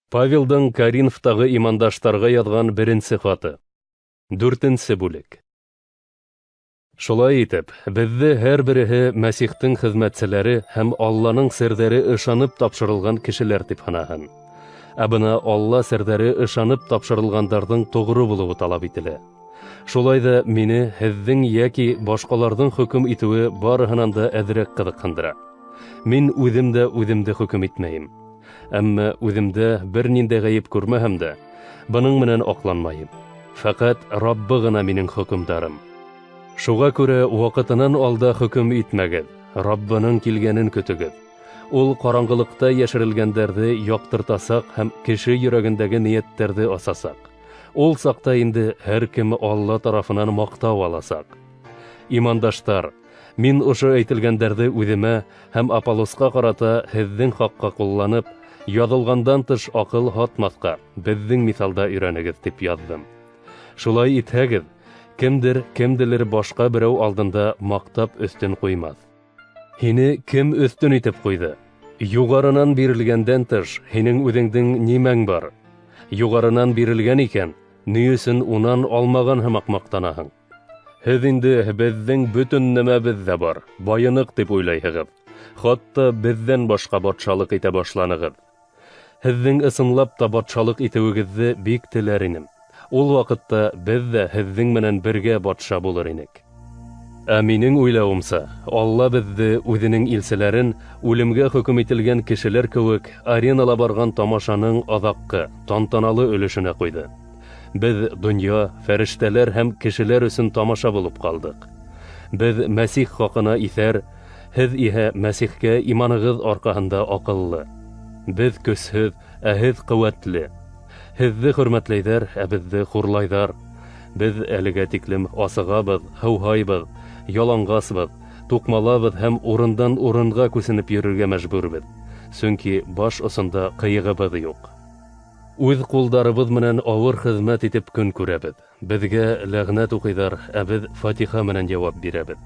Павелдың Коринфтағы имандаштарға яҙған беренсе хаты. Дүртенсе бүлек. Шулай итеп, беҙҙе һәр береһе Мәсихтең хеҙмәтселәре һәм Алланың серҙәре ышанып тапшырылған кешеләр тип һанаһын. Ә бына Алла серҙәре ышанып тапшырылғандарҙың тоғро булыуы талап ителә. Шулай ҙа мине һеҙҙең йәки башҡаларҙың хөкөм итеүе барыһынан да әҙерәк ҡыҙыҡһындыра. Мин үҙем дә үҙемде хөкөм итмәйем. Әммә үҙемдә бер ниндәй ғәйеп күрмәһәм дә, бының менән аҡланмайым. Фәҡәт Раббы ғына минең хөкөмдарым. Шуға күрә ваҡытынан алда хөкөм итмәгеҙ, Раббының килгәнен көтөгөҙ. Ул ҡараңғылыҡта йәшерелгәндәрҙе яҡтыртасаҡ һәм кеше йөрәгендәге ниәттәрҙе асасаҡ. Ул саҡта инде һәр кем Алла тарафынан маҡтау аласаҡ. Имандаштар, мин ошо әйтелгәндәрҙе үҙемә һәм Аполлосҡа ҡарата һеҙҙең хаҡҡа ҡулланып, яҙылғандан тыш аҡыл һатмаҫҡа, беҙҙең миҫалда өйрәнегеҙ тип яҙҙым. Шулай итһәгеҙ, кемдер кемделер башҡа берәү алдында маҡтап өҫтөн ҡуймаҫ. Һине кем өҫтөн итеп ҡуйҙы? Юғарынан бирелгәндән тыш, һинең үҙеңдең нимәң бар? Юғарынан бирелгән икән, ни өсөн унан алмаған һымаҡ маҡтанаһың? Һеҙ инде беҙҙең бөтөн нәмәбеҙ ҙә бар, байыныҡ тип уйлайһығыҙ. Хатта беҙҙән башҡа батшалыҡ итә башланығыҙ. Һеҙҙең ысынлап та батшалыҡ итеүегеҙҙе бик теләр инем. Ул ваҡытта беҙ ҙә һеҙҙең менән бергә батша булыр инек. Ә минең уйлауымса, Алла беҙҙе үҙенең илселәрен үлемгә хөкөм ителгән кешеләр кеүек аренала барған тамашаның аҙаҡҡы, тантаналы өлөшөнә ҡуйҙы. Беҙ донъя, фәрештәләр һәм кешеләр өсөн тамаша булып ҡалдыҡ. Беҙ Мәсих хаҡына иҫәр, һеҙ иһә Мәсихкә иманығыҙ арҡаһында аҡыллы. Беҙ көсһөҙ, ә һеҙ ҡеүәтле. Һеҙҙе хөрмәтләйҙәр, ә беҙҙе хурлайҙар. Беҙ әлегә тиклем асығабыҙ, һыуһайбыҙ, яланғасбыҙ, туҡмалабыҙ һәм урындан урынға күсенеп йөрөргә мәжбүрбеҙ. Сөнки баш осонда ҡыйығыбыҙ юҡ. Үҙ ҡулдарыбыҙ менән ауыр хеҙмәт итеп көн күрәбеҙ. Беҙгә ләғнәт уҡыйҙар, ә беҙ фатиха менән яуап бирәбеҙ.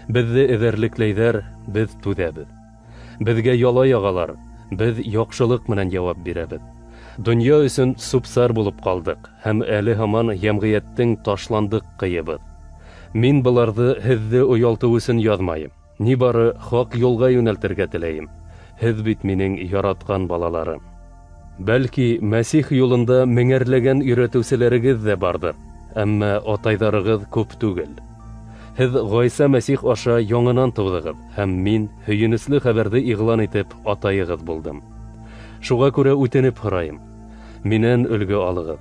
Беҙҙе эҙәрлекләйҙәр, беҙ түҙәбеҙ. Беҙгә яла яғалар, беҙ яҡшылыҡ менән яуап бирәбеҙ. Донъя өсөн сүп-сар булып ҡалдыҡ һәм әле һаман йәмғиәттең ташландыҡ ҡыйыбыҙ. Мин быларҙы һеҙҙе оялтыу өсөн яҙмайым. Ни бары хаҡ юлға йүнәлтергә теләйем. Һеҙ бит минең яратҡан балаларым. Бәлки, Мәсих юлында меңәрләгән өйрәтеүселәрегеҙ ҙә барҙыр, әммә атайҙарығыҙ күп түгел. Һеҙ Ғайса Мәсих аша яңынан тыуҙығыҙ, һәм мин һөйөнөслө хәбәрҙе иғлан итеп атайығыҙ булдым. Шуға күрә үтенеп һорайым: минән өлгө алығыҙ.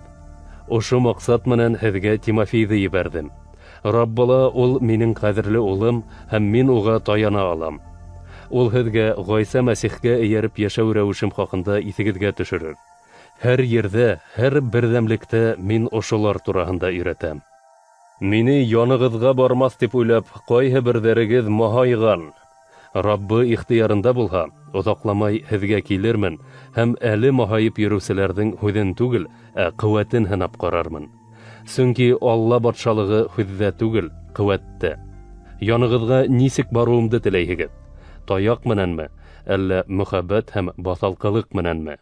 Ошо маҡсат менән һеҙгә Тимофейҙы ебәрҙем. Раббыла ул минең ҡәҙерле улым, һәм мин уға таяна алам. Ул һеҙгә Ғайса Мәсихкә эйәреп йәшәү рәүешем хаҡында иҫегеҙгә төшөрөр. Һәр ерҙә, һәр берҙәмлектә мин ошолар тураһында өйрәтәм. Мине янығыҙға бармаҫ тип уйлап, ҡайһы берҙәрегеҙ маһайған. Раббы ихтыярында булһа, оҙаҡламай һеҙгә килермен һәм әле маһайып йөрөүселәрҙең һүҙен түгел, ә ҡеүәтен һынап ҡарармын. Сөнки Алла батшалығы һүҙҙә түгел, ҡеүәттә. Янығыҙға нисек барыуымды теләйһегеҙ? Таяҡ менәнме, әллә мөхәббәт һәм баҫалҡылыҡ менәнме?